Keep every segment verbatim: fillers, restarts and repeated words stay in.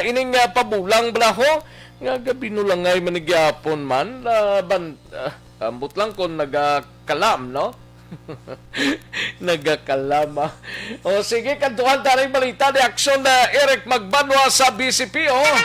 ining, ah, pabulang bala ho, nga gabinulangay man ni gyapon man, ah, ban-, ah, ambot lang kung nagakalam, no? Nagakalam, ah. O sige, kantuhan ta rin balita ni Aksyon na Eric Magbanwa sa B C P, oh.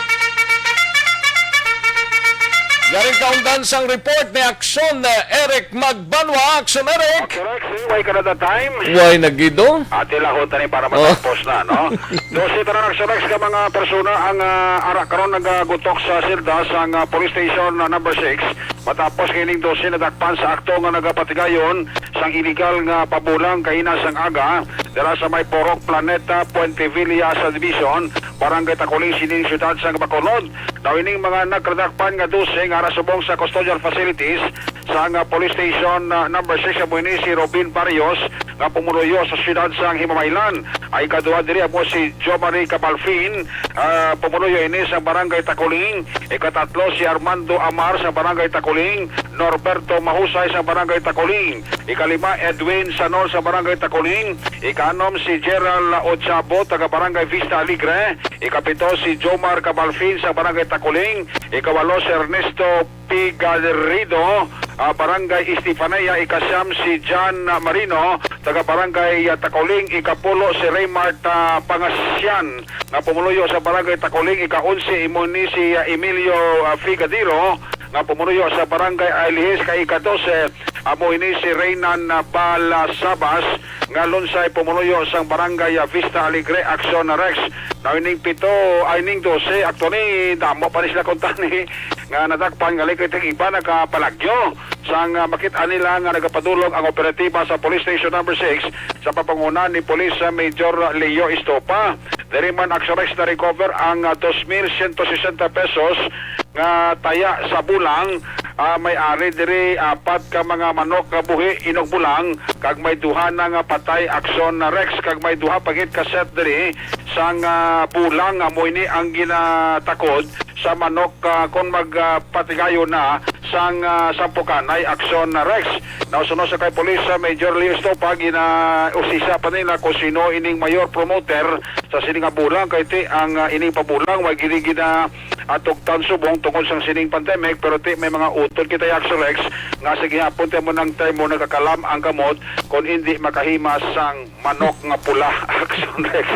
Yaring kaundan sang report ni Aksyon na Eric Magbanwa. Aksyon, Eric! Aksyon, Eric, si Way Canada Time. Way na gid, oh. Ati lahon tani para Oh. matapos na, no? Dose tanan, Aksyon Rex, ka mga persona ang, ah, ara karon nagagutok sa selda sang, ah, police station na number six. Matapos kining dose nadakpan sa akto nga nagapatigayon sang iligal nga pabulang kahina sang aga dira sa may Purok Planeta, Puente Villa sa Division, Barangay Taculing, sining siyudad sang Bacolod. Daw ining mga nagkadakpan nga dose nga ara subong sa custodial facilities sang, ah, police station, ah, number six, amo ini si Robin Barrios, nga pumuluyo sa siyudad sang Himamaylan. Ang ikaduha diri amo si Jomari Cabalfin, ah, pumuluyo ini sa Barangay Taculing. Ikatatlo si Armando Amar sa Barangay Taculing, Norberto Mahusay sa Barangay Taculing. Ikalima, Edwin Sanol sa Barangay Taculing. Ikaanom si Gerald Ochabo, taga Barangay Vista Alegre. Ikapito si Jomar Cabalfin sa Barangay Taculing. Ikawalo si Ernesto P. Garrido, ah, Barangay Estefanía. Ikasiyam si John Marino, taga Barangay, ah, Taculing. Ikapulo si Raymart, ah, Pangasian, nga pumuluyo sa Barangay Taculing. Ika-onse imo ni si, ah, Emilio, ah, Figadero, nga pumuluyo sa Barangay Ailihis. Kay ika-dose, amo ini si Reynan, ah, Balasabas, nga lunsay pumuluyo sang Barangay, ah, Vista Alegre. Aksyon na, Rex. Now, ining pito, ay, ining dose, actually, damo pa ni sila kuntani nga nadakpan, gali kay tig iba nagapalagyo. Sang, ah, makit-an nila nga nagapadulong ang operatiba sa Police Station Number Six sa pagpanguna ni Police, ah, Major Leo Estopa. Diri man, Aksyon Rex, na-recover ang, ah, dos mil siyento sesenta pesos nga taya sa bulang. Ah, may ari diri apat ka mga manok nga buhi, inugbulang, kag may duha na nga patay, Aksyon na, Rex, kag may duha pa gid ka set diri sang, ah, bulang. Amo ini ang ginatakod sa manok, ah, kon mag, ah, patigayon na sang, ah, sampukanay, Aksyon na, Rex. Nausuno sa kay Police, ah, Major Leo Estopa, ginausisa pa nila kung sino ining mayor promoter sa sini nga bulang, kay ti ang, ah, ining pabulang way gid gina-, ah, tugtan subong tungod sang sining pandemic, pero ti may mga utod kita, Aksyon Rex, nga sa gihapon ti amo nang time mo nagakalam ang kamot kon indi makahimas sang manok nga pula, Aksyon Rex.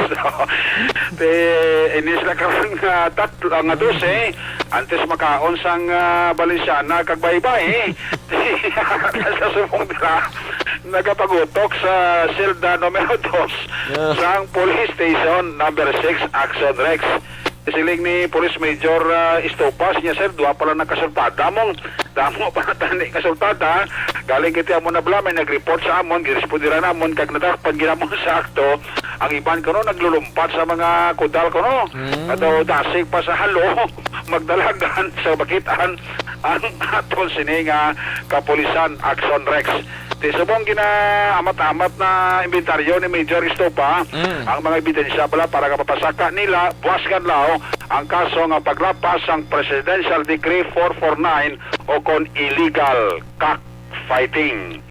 Ti, ini sila karon nga tatlo, nga dose, antes makaon sang, ah, Valenciana kag baybay, eh. Sa subong dira, nagapagutok sa selda numero dos Yeah. sang Police Station number six, Aksyon Rex. Siling ni Police Major, ah, Estopa, siya, "Sir, duha pa lang nagkasultada mong, damo pa na tani kasultada. Galing kiti amo na bala, may nag-report sa amon, girespondiran namon, kag nadakpan ginamon sa akto. Ang iban kuno naglulumpat sa mga kudal kuno. Mm. Ato dasig pa sa halo, magdalagan sa bakitan ang aton sini nga kapulisan, Aksyon Rex." Ti subong ginaamat-amat na inventaryo ni Major Estopa Mm. ang mga ebidensya bala para nga mapasaka nila buas nga adlaw ang kaso nga paglapas sang Presidential Decree four four nine o kon illegal cockfighting.